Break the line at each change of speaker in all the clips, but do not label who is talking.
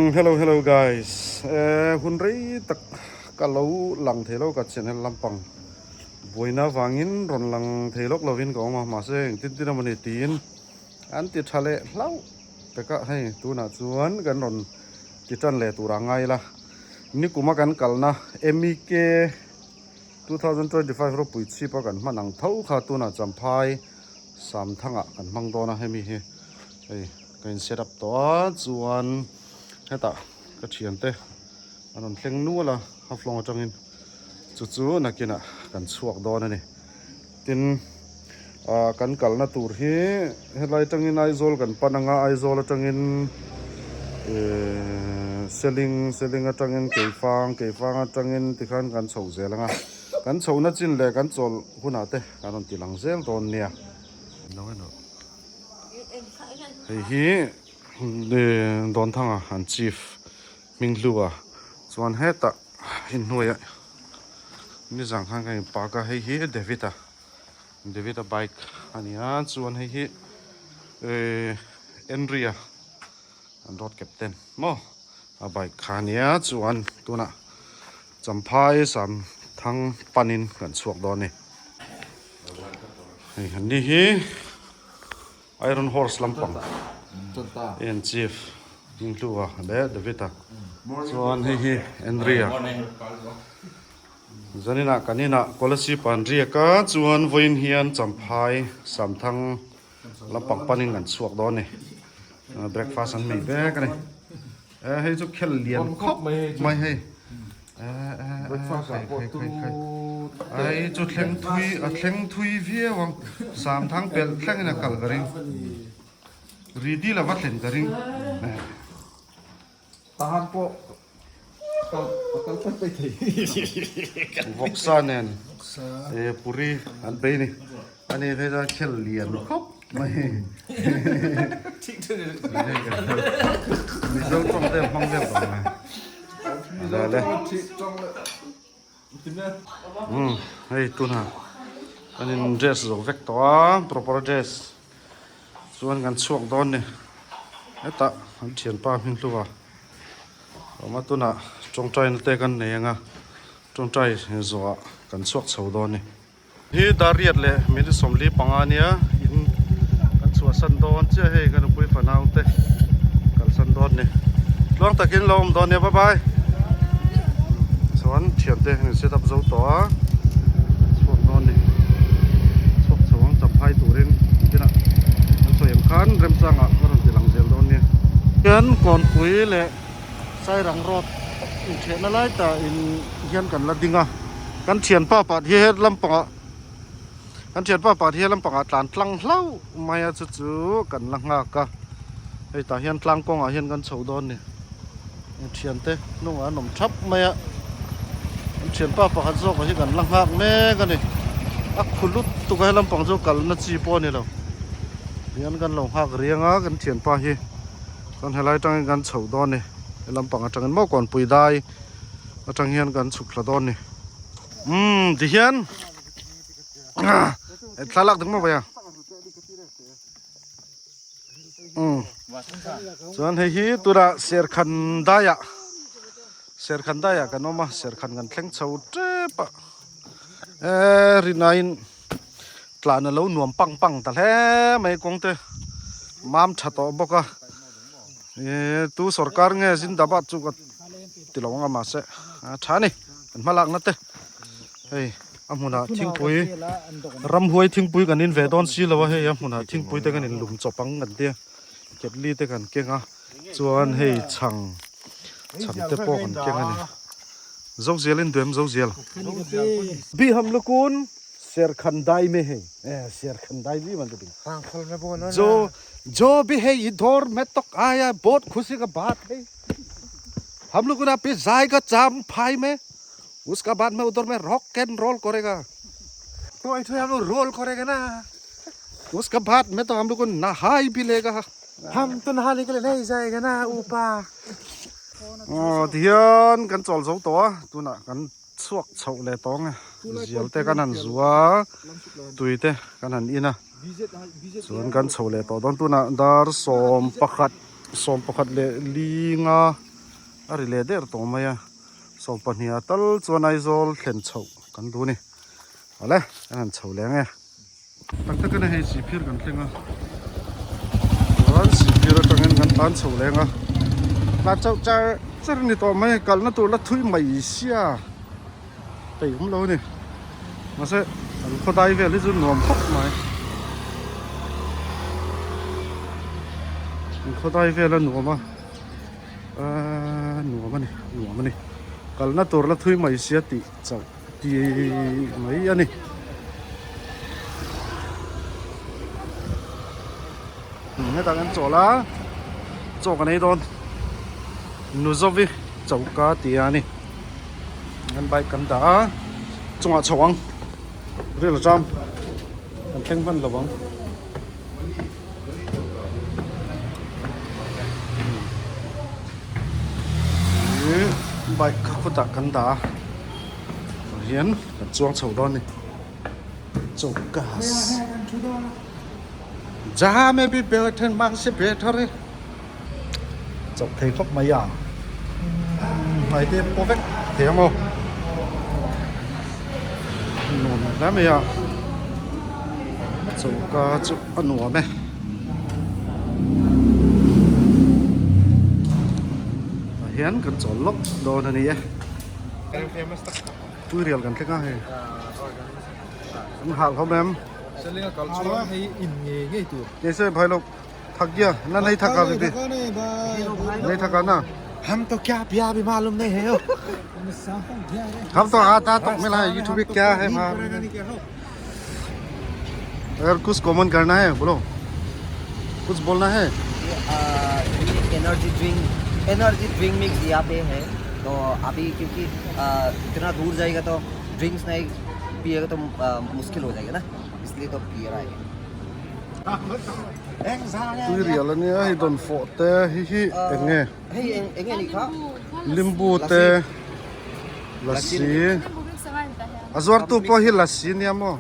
Hello hello guys eh hun rei tak ka lo lang thei lo ka channel lampang buaina vangin rawn lang thei lawk lovin ka awm a mahse engtin tin emawni tiin an ti tha leh hlauh taka hei tunah chuan kan rawn ti tan leh tur a ngai la nikuma kan kalna MEK 2025 ropui chhip a kan hman ang tho kha tunah Champhai Samthangah kan hmang dawn a hemi hi hei ka in set up tawh a chuan hetah ka thiante an rawn thleng nual a Haflong atangin chu chu nakinah kan chhuak dawn a ni tin ah kan kalna tur hi helai atangin Aizawl kan pan anga Aizawl atangin ehh Seling Seling atangin Keifang Keifang atangin tikhan kan chhoh zel anga kan chhohna chin leh kan chawlh hunah te kan rawn ti lang zel dawn nia. Hei hi Dawnthanga an chief hming hlu a chuan hetah inhnuaiah nizan khan ka in park a hei hi David a David a bike a ni a chuan hei hi ehh Henry a an road captain maw a bike kha a nia chuan tunah Champhai Samthang panin kan chhuak dawn a ni. Hei han ni hi Iron Horse lampang en chief Hminghlua leh David-a chuan hei hi Henry-a zaninah kan inah Kolasib an riak a chuan vawiin hian Champhai Samthang lampang panin kan chhuak dawn a ni breakfast an nei vek a ni. Eh hei chu khel lian khawp mai hei eh eh eh khai khai khai ai chu thleng thui a thleng thui viau ang sam thang pelh thleng in a kal ka ring ri dil a va thlen ka ring
tahan pawh kal kal phei phei thei
vawksa nen eh puri an bei ni. Ani phei chuan khel lian khawp mai. Mizo tawng te hmang vel tawh mai. Le le. Um hei tuna kan in dress zo vek tawh a proper dress chuan kan chhuak dawn ni. Hetah an thianpa hming hluva awm a tunah tawngtaina te kan nei anga tawngtai zawhah kan chhuak chho dawn ni. Hi Dariat leh minute 45 nia in kan chhuahsan dawn chiah hei ka nupui fanau te kalsan dawn ni tluang takin lo awm dawn nia bye bye chuan thiante an in set up zo tawh a chhuak dawn ni chhuak chho ang champhai turin engtinah kan sawi ang khan remchangah ka rawn ti lang zel dawn nia. Hian Kawnpui leh Sairang road inthehna lai tah in hian kan la ding a. Kan thianpa pakhat hi he lampangah kan thianpa pakhat hi he lampangah tlan tlang hlauh mai a chu chu kan la nghak a hei tah hian tlang kawngah hian kan chho dawn a ni thiante hnungah an awm thap mai a kan thianpa pakhat zawkah hi kan la nghak mek a ni a khu lutuk a he lampang chu kalna chi pawh a ni lo tihian kan lo nghak riang a kan thianpa hi chuan helai atangin kan chho dawn a ni he lampang atangin maw kawnpui dai. Atang hian kan chhuk thla dawn ni. Umm ti hian thlalak ding maw vei a. Umm chuan hei hi tunah Serkhan daiah Serkhan daiah kan awm a Serkhan kan thleng chho tep a eh rinaiin tlan a lo nuam pang pang ta hle mai kawng te mam tha tawh bawk a. Eh tu sorkar nge Zindabad chu ka ti lo ang a mahse a tha a ni an hma lakna te hei a hmunah thingpui ramhuai thingpui kan in ve dawn si lo a hei a hmunah thingpui te kan in lum chawp ang kan tia ketli te kan keng a chuan hei chhang chhang te pawh kan keng a ni Zozial in duem Zozial Biham lukun Serkhan dai me hei eh Serkhan dai bi man te ding Jo जो भी है इधर में तो आया बहुत खुशी का बात है हम लोग ना पे जाएगा चांफाई में उसका बाद में उधर में rock and role करेगा
तो ऐसे हम लोग रोल करेगा ना
उसका बाद में तो हम लोग को नहाई भी लेगा
हम तो नहाने के लिए नहीं जाएगा ना ऊपर
Aw tihian kan chawl zo tawh a tunah kan chhuak chhoh leh tawng e zial te kan han zu a tui te kan han in a chuan kan chho leh tawh dawn tunah dar 11 11 leh linga. A ri leh der tawh mai a, 12 ah tal chuan Aizawl thlen chhoh kan duh a ni. Awle, kan han chho leh ang e. Tak tak a ni hei Sihphir kan thleng a, chuan Sihphir atangin kan tlan chho leng a, tlan chauh char char a ni tawh mai, kalna tur la thui mai sia peih awm lo a ni. Mahse kan khawdai vel hi chu nuam khawp mai, kan khawdai vel a nuam a. Aaa nuam a ni nuam a ni kalna tur la thui mai sia tih chauh ti mai a ni. Hetah kan chawl a chaw kan ei dawn Nuzovi choka tih a ni kan bike kan dah a chungah chho ang ril a cham kan thleng hman lo ang. Bike kha khutah kan dah a tah hian kan chuang chho dawn a ni chaukas jaha me bhi baithen mahse better e chauh thei khawp mai a hmai te pawh vek thei ang aw nuam hle mai a choka chu a nuam e tah hian kan chawl lawk dawn a ni e tuirial kan thleng a hei an hah hlawm em keise bhai lok. Thak gya na nahi thaka abhi bhi nahi thaka na
हम तो क्या पिया भी मालूम नहीं है
हम तो आता तो मिला है यूट्यूब पे क्या है अगर कुछ कॉमन करना है बोलो कुछ बोलना है
energy drink energy drink mix यहाँ पे है तो अभी क्योंकि इतना दूर जाएगा तो ड्रिंक्स नहीं पिएगा तो मुश्किल हो जाएगा ना इसलिए तो पी रहा है
Tui rial a nia hei dawn fawh te hi hi eng nge limbu te lasi a zuartu pawh hi lasi nia maw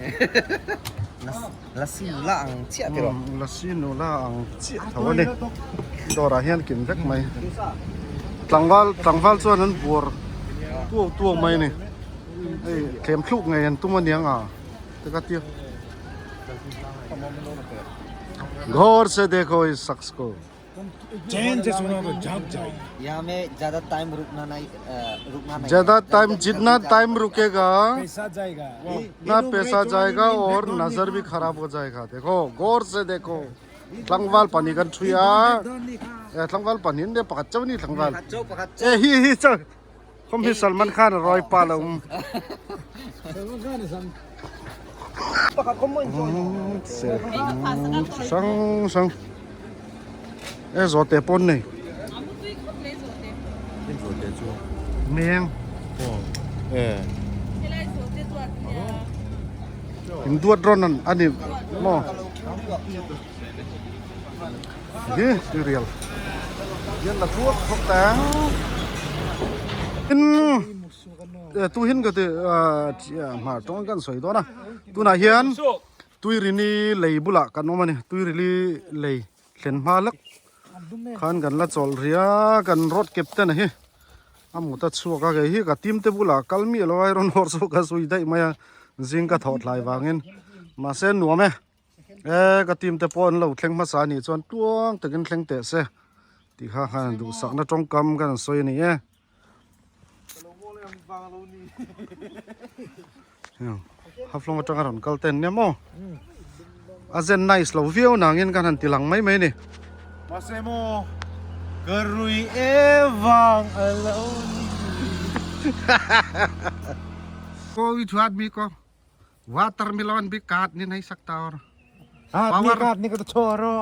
lasi nula ang chiah tho a ni dawrah hian kim vek mai tlangval tlangval chuan an buar tuau tuau mai a ni hei thlem thluk ngei an tum aniang a. Ka tia गौर से देखो इस शख्स को
चैन से सुनो तो झाँक जाएगी
यहाँ में ज्यादा टाइम रुकना नहीं रुकना नहीं
ज्यादा टाइम जितना टाइम रुकेगा
पैसा जाएगा
उतना पैसा जाएगा और नजर भी खराब हो जाएगा देखो गौर से देखो tlangval pahnih kan thui a eh tlangval pahnih an nia pakhat chauh a ni tlangval eh hi hi chauh Khawm hi Salman Khan a rawi pa lo um. Hrang hrang e zawhte pawn nei. Meng. In duat rawn an ani maw. Hi tirial hian la thuak thuak ta ang in tu hin ka ti hmar tawng kan sawi dawn a tunah hian tuirini lei bulah kan awm a ni tuirini lei thlen hma lek khan kan la chawlh rih a kan road captain a hi a mut a chhuak a kei hi ka team te bulah kal miah lo a iron horse pawh ka zui daih mai a zing ka thawh tlai vangin mahse nuam e. E ka team te pawh an lo thleng hmasa a nih chuan tluang takin thleng teh se tih kha khan duhsakna tawngkam kan an sawi a ni e. Haflong atanga rawn kal te an nia maw? A zen nice lo viau nangin kan han ti lang mai mai a ni.
Mahse maw ka rui e vang a lo ni.
Ko i thu aadmi ko. Watermelon भी काट नहीं नहीं सकता और
आदमी काटने को तो छोड़ो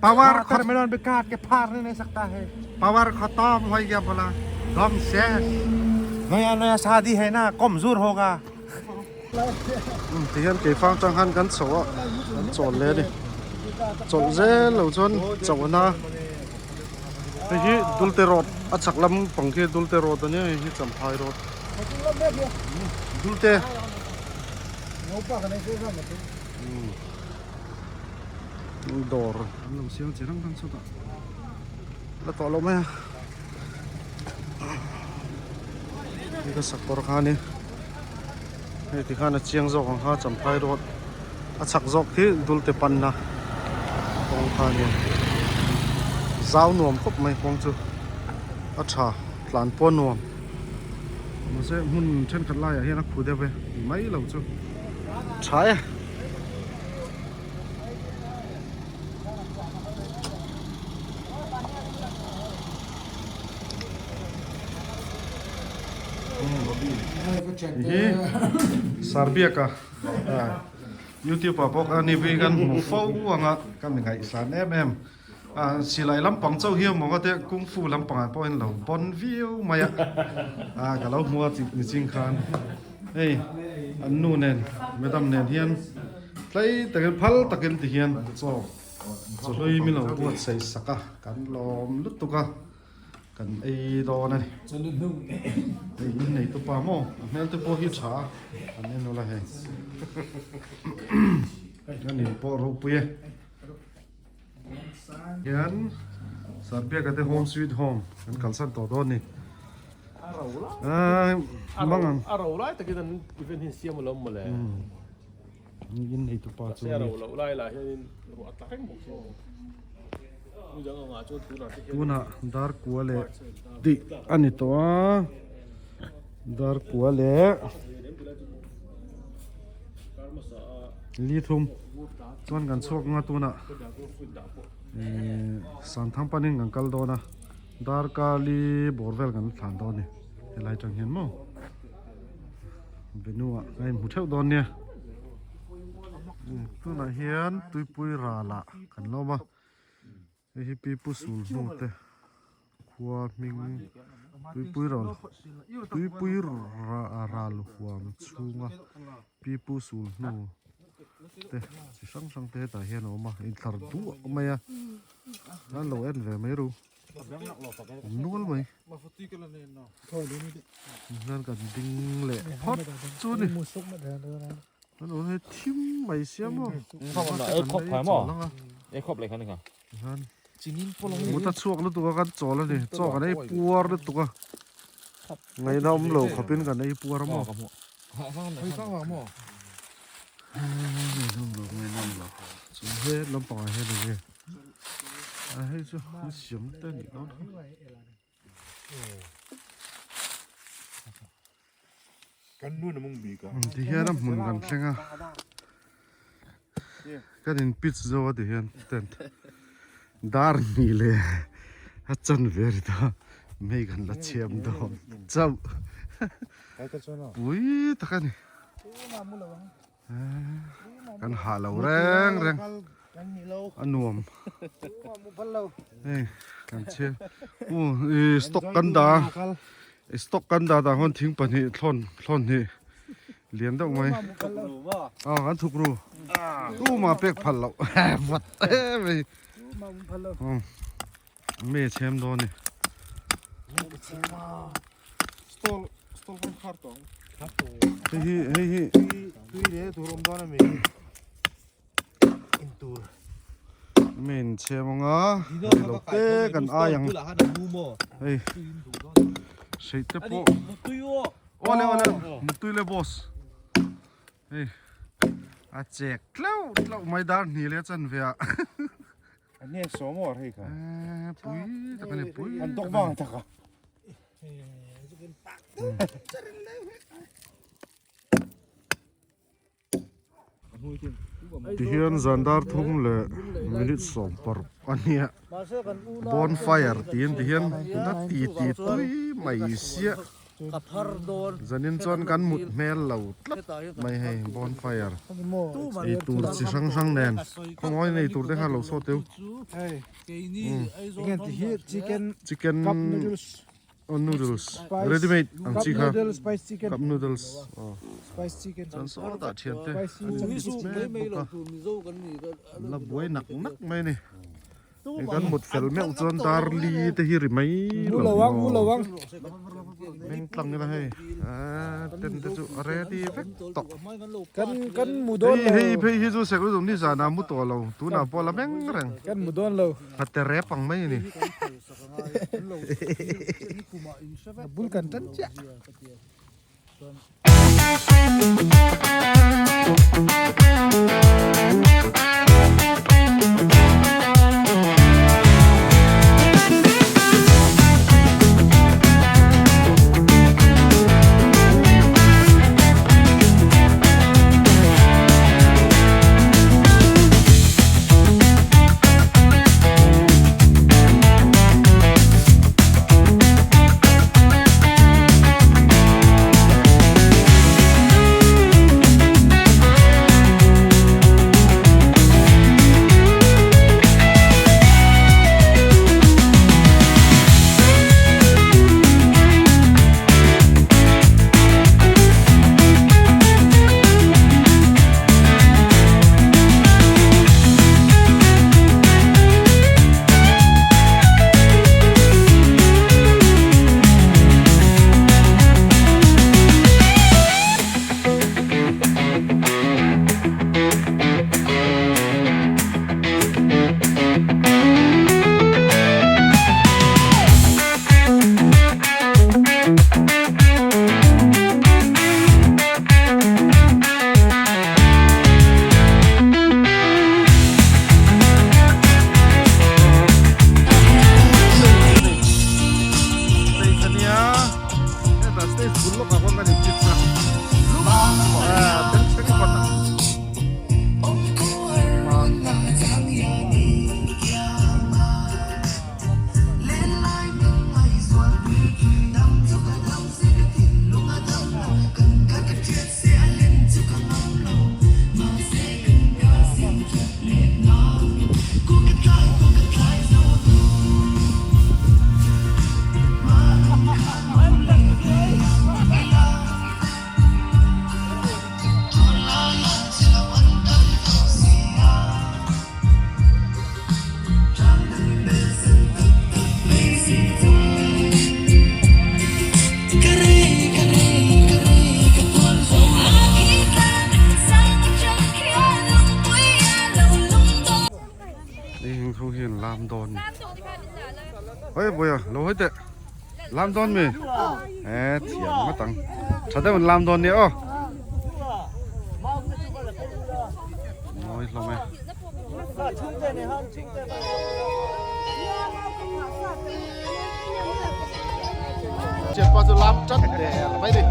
पावर
वाटरमेलन भी काट के फाड़ने नहीं सकता है
पावर खत्म हो गया बोला दम शेष
नया नया शादी है ना कमजोर होगा
tihian keifang tang khan kan chho a kan chawl leh a ni chawlh zel lo chuan chauhna hei hi dulte road a chhak lam pang khi dulte road a nia hei hi champhai road dulte dawr an lo siam chi rang rang chutah la tawh lo mai a. Hei ka sakawr kha a ni hei tikhan a chiang zawk ang kha champhai road a chhak zawk khi dulte panna kawng kha a nia zau nuam khawp mai kawng chu a tha tlan pawh a nuam mahse hmun thenkhat laiah hian a khu deuh e ti mai lo chu tha e. Hi Sarbiaka YouTube ah pawh ani hi kan hmu fo ang a ka mi ngaihsan em em a silai lampang chauh hi amaw te kung fu lampang ah pawh in lo bawn viau mai a a ka lo hmu a ni ching khan hei an nu nen madam nen hian tlai takin phal takin ti hian chaw Chaw hlui min lo buatsaih sak a, kan lawm lutuk a, kan ei dawn a ni. Hei in nei tupa maw, a hmel te pawh hi tha a, an en ula hei. An in pawh ropui e. Hian Sarbiaka te home sweet home kan kalsan tawh dawn a ni. Mang ang.
A ro lai takin an event hi an siam alawm mawle.
In nei tu pa chu tunah dar kua leh tih a ni tawh a dar kua leh li thum chuan kan chhuak anga tunah ihh santhang panin kan kal dawn a dar kali bawr vel kan thlan dawn a ni helai tang hian maw. Venue ah ka inhmu theuh dawn nia tunah hian tuipui ralah kan lawm a hei hi pipu sul hnu te khua hming tuipui ral tuipui ral huam chhunga pipu sul hnu te chi hrang hrang te hetah hian a awm a intlar duah mai a an lo en ve mai ru. Nual mai. Hian kan ding leh phawt chu ni. Kan awm he thim mai sia maw. Hian mut a chhuak lutuk a kan chawl a ni. Chaw kan ei puar lutuk a. Ngaihna awm lo khawpin kan ei puar a maw. Ngaihna awm lo ngaihna awm lo. Chu he lampangah hian enge. A hei chu an siam te anih dawn kha. Ti hian a hmun kan thleng a kan in pitch zo a ti hian tent dar hnih leh a chanve ri ta mei kan la chhiam dawn chauh pui tak a ni. Kan hah lo reng reng a nuam hei kan chhe u i stock kan dah a stock kan dah dah khawn thing pahnih thlawn thlawn hnih lian deuh mai a kan thuk ru tuma pek phal loh vat em mai me chhem dawn a ni. Hei hi hei hi
tui le tur awm dawn a mi in tur
min chhem anga lo te kan ai ang hei sei te pawh awle awle mutui le boss hei a chek tleuh tleuh mai dar hnih leh chan ve ah
An nge sawm aw hei kha.
Pui tak ani pui.
An dawk vang tak a.
Tihian zan dar thum leh minute 60 a nia bonfire tiin tihian a ti ti tui mai siah. Zanin chuan kan mut hmel lo tlat mai hei bonfire ei tur chi hrang hrang nen khawngawi nei tur te kha lo sawt teu chicken noodles ready made ang chi kha cup noodles chuan sawtah thian te an in mek bawk a an la buai nak nak mai a ni. Hei kan mut fel meuh chuan dar li te hi ri mai lo maw meng tlang ila hei aaa tent te chu a ready vek tawh hei hei phei hi chu sek lutuk ni zanah mu tawh lo tunah pawh la meng reng
kan mu dawn lo
a te rep ang mai a ni.
Bul kan tan chiah.
Stage ania hetah stage bul lawkah khuan kan in fix a ah bengchheng kawt ah. Heng ho hian lam dawn hawi bawiha lo hawi teh lam dawn mi e thiam ngawt ang tha deuh an lam dawn nia aw mawi hlawm e. Thianpa chu lam chat der mai ni.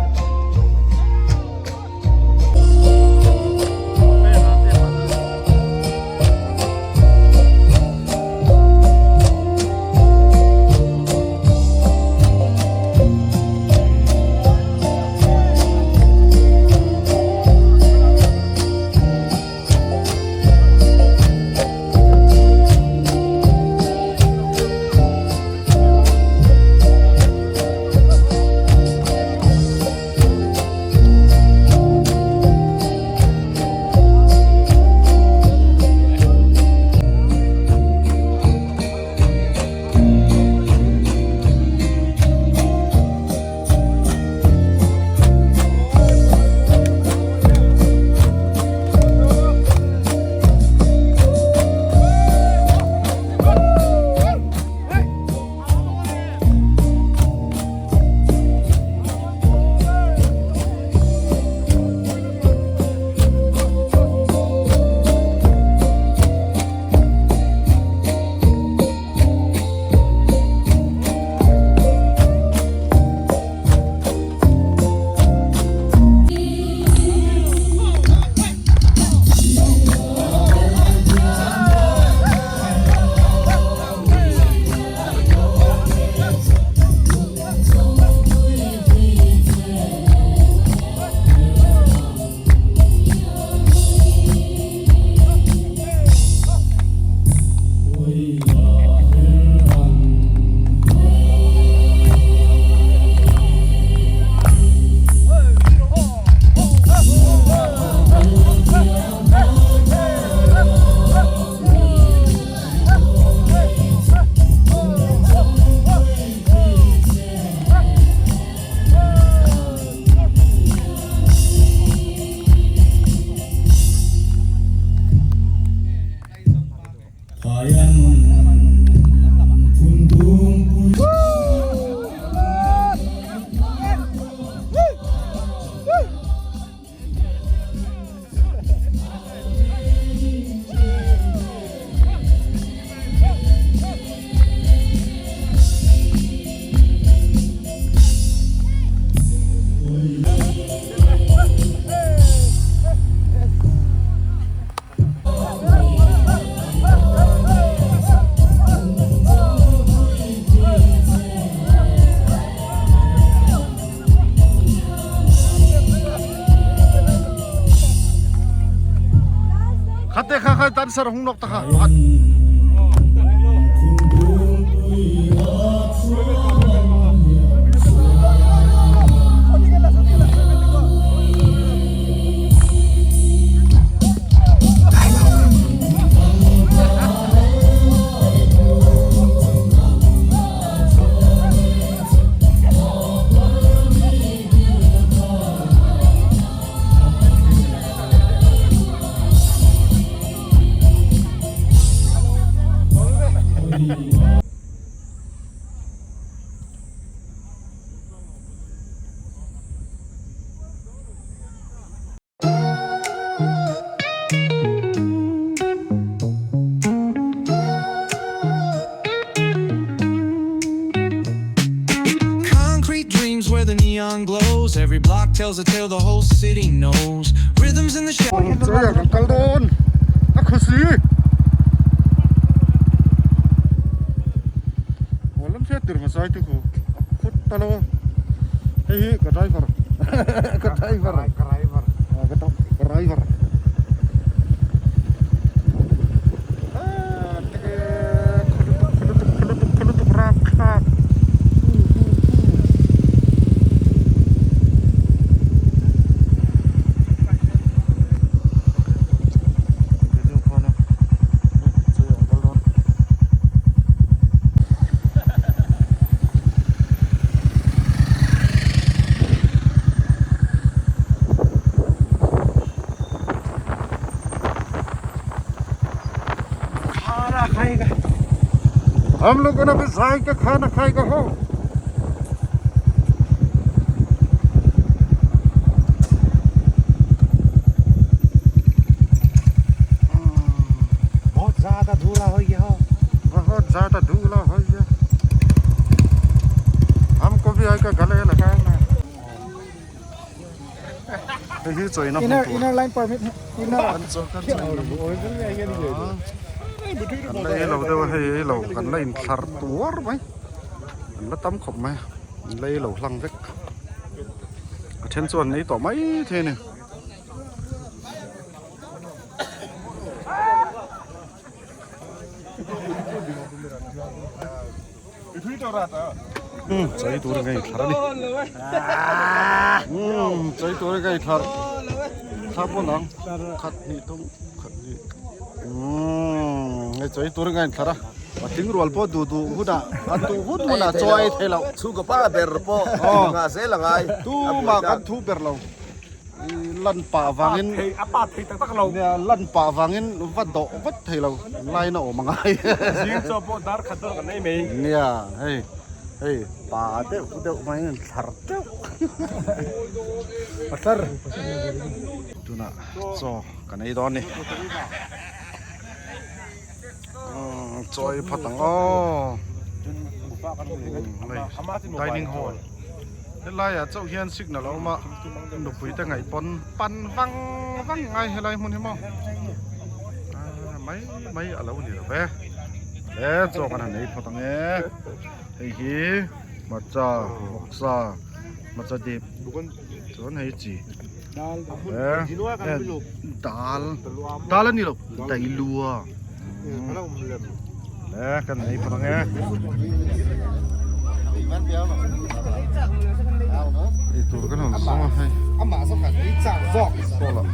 Khate kha kha dancer hung nok ta kha pakhat.
Concrete dreams where the neon glows Every block tells a tale the whole city knows Rhythms in the shadows
Chawia kan kal dawn a khusi Aw lam hriat tur hmasai te khu a khut ta lo a hei hi ka driver ka driver ka driver ka driver हम लोगों ने भी जाए के खाना खाएगा हो
बहुत ज्यादा धूला हो गया हो
बहुत ज्यादा धूला हो गया हमको भी आके गले लगाना hei hi chawi na hmuh tur
Inner line permit inner
kan chaw kan chawi na hmuh kan la ei lo deuh a hei ei lo kan la inthlar tuar mai an la tam khawp mai an la ei lo hlang vek a then chuan an ei tawh mai thei a ni. Chawi tur a ngei thlar a ni chawi tur a ngei thlar thlar pawn ang khat hnih thum khat hnih hei chawi tur a ngei thlar a patling rual pawh duh duh hunah a duh hun hunah chaw a ei thei loh
chhungkaw pa ber pawh nghah zel a ngai
tumah kan thu ber lo. Lan pah vangin
a pa thei tak tak lo
nia lan pah vangin va dawh vat thei lo line a awm a ngai
zing chaw pawh dar khat dawn kan ei mai
nia hei hei pa deuh deuh mai in thlar teuh a thlar tunah chaw kan ei dawn ni chaw ei phawt ang aw dining hall helai ah chauh hian signal a awm a nupui te ngaih pawn pan vang vang ngai helai hmun hi maw mai mai a lo ni lo ve le chaw kan han ei phawt ang e hei hi hmarcha vawksa hmarcha dip chuan hei chi. Dal dal a ni lo dailua le kan nei phawt ang e ei tur kan rawn zawng a hei saw lah.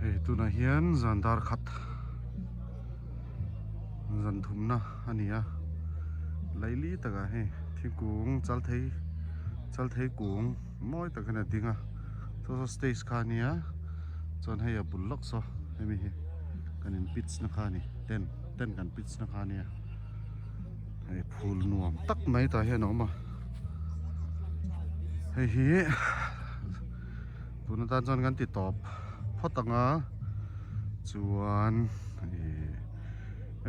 Hei tunah hian zan dar khat zan thumna a ni a laili takah hei thingkung chal thei chal thei kung mawi tak hian a ding a saw saw stage kha a nia chuan hei a bul lawk saw hemi hi kan in pitch na kha a ni tent tent kan pitch na kha a nia hei phul nuam tak mai tah hian a awm a hei hi tun atan chuan kan ti tawp phawt ang a chuan ih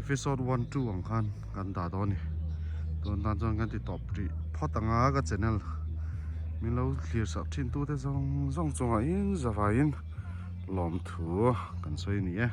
episode 1 2 ang khan kan dah dawn a ni tun atan chuan kan ti tawp rih phawt ang a ka channel. Min lo thlir sak thin tute zawng zawng chungah in zavaiin lawmthu kan sawi a ni e.